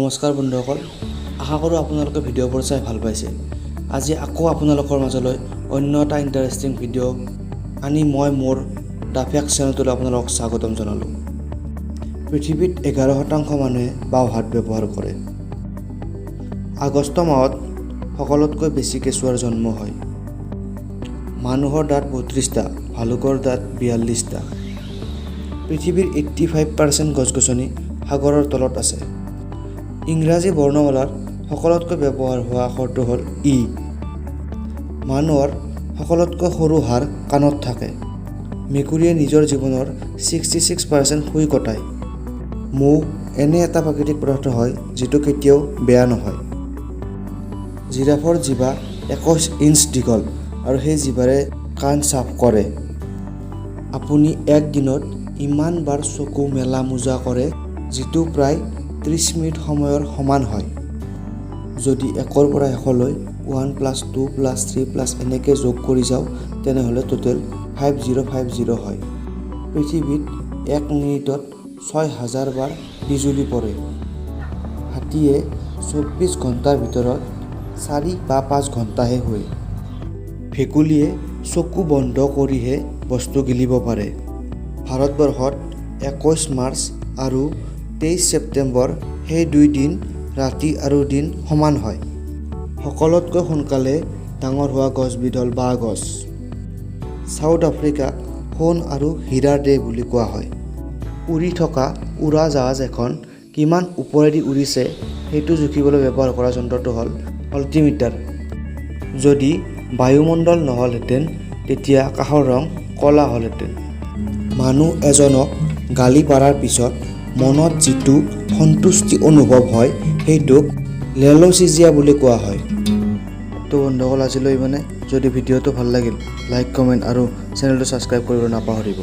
নমস্কাৰ বন্ধুসকল, আশা কৰোঁ আপোনালোকে ভিডিঅ'বোৰ চাই ভাল পাইছে। আজি আকৌ আপোনালোকৰ মাজলৈ অন্য এটা ইণ্টাৰেষ্টিং ভিডিঅ' আনি মই মোৰ the fact চেনেলটোলৈ আপোনালোকক স্বাগতম জনালোঁ। পৃথিৱীত 11% মানুহে বাওঁ হাত ব্যৱহাৰ কৰে। আগষ্ট মাহত সকলোতকৈ বেছি কেঁচুৱাৰ জন্ম হয়। মানুহৰ দাঁত 32টা, ভালুকৰ দাঁত 42টা। পৃথিৱীৰ 85% গছ গছনি সাগৰৰ তলত আছে। ইংৰাজী বৰ্ণমালাৰ সকলোতকৈ ব্যৱহাৰ হোৱা আখৰটো হ'ল ই। মানুহৰ সকলোতকৈ সৰু হাড় কাণত থাকে। মেকুৰীয়ে নিজৰ জীৱনৰ 66% শুই কটায়। মৌ এনে এটা প্ৰাকৃতিক পদাৰ্থ হয় যিটো কেতিয়াও বেয়া নহয়। জিৰাফৰ জিভা 21 ইঞ্চ দীঘল আৰু সেই জিভাৰে কাণ চাফ কৰে। আপুনি এক দিনত ইমান বাৰ চকু মেলা মোজা কৰে, যিটো প্ৰায় 30 মিনিট সময়ৰ সমান হয়। যদি একৰ পৰা 100লৈ 1 + 2 + 3 plus এনেকৈ যোগ কৰি যাওঁ, তেনেহ'লে টোটেল 5050 হয়। পৃথিৱীত এক মিনিটত 6000 বাৰ বিজুলী পৰে। হাতীয়ে 24 ঘণ্টাৰ ভিতৰত 4 বা 5 ঘণ্টাহে শুৱে। ভেকুলীয়ে চকু বন্ধ কৰিহে বস্তু গিলিব পাৰে। ভাৰতবৰ্ষত 21 মাৰ্চ আৰু 23 ছেপ্টেম্বৰ, সেই দুই দিন ৰাতি আৰু দিন সমান হয়। সকলোতকৈ সোনকালে ডাঙৰ হোৱা গছবিধ হ'ল বাঁহ গছ। ছাউথ আফ্ৰিকাক সোণ আৰু হীৰাৰ দেশ বুলি কোৱা হয়। উৰি থকা উৰাজাহাজ এখন কিমান ওপৰেদি উৰিছে, সেইটো জুখিবলৈ ব্যৱহাৰ কৰা যন্ত্ৰটো হ'ল অল্টিমিটাৰ। যদি বায়ুমণ্ডল নহ'লহেঁতেন, তেতিয়া আকাশৰ ৰং ক'লা হ'লহেঁতেন। মানুহ এজনক গালি পাৰাৰ পিছত মনত যিটো সন্তুষ্টি অনুভৱ হয়, সেইটোক লেল'চিজিয়া বুলি কোৱা হয়। তো বন্ধুসকল, আজিলৈ ইমানে। যদি ভিডিঅ'টো ভাল লাগিল, লাইক, কমেণ্ট আৰু চেনেলটো ছাবস্ক্ৰাইব কৰিবলৈ নাপাহৰিব।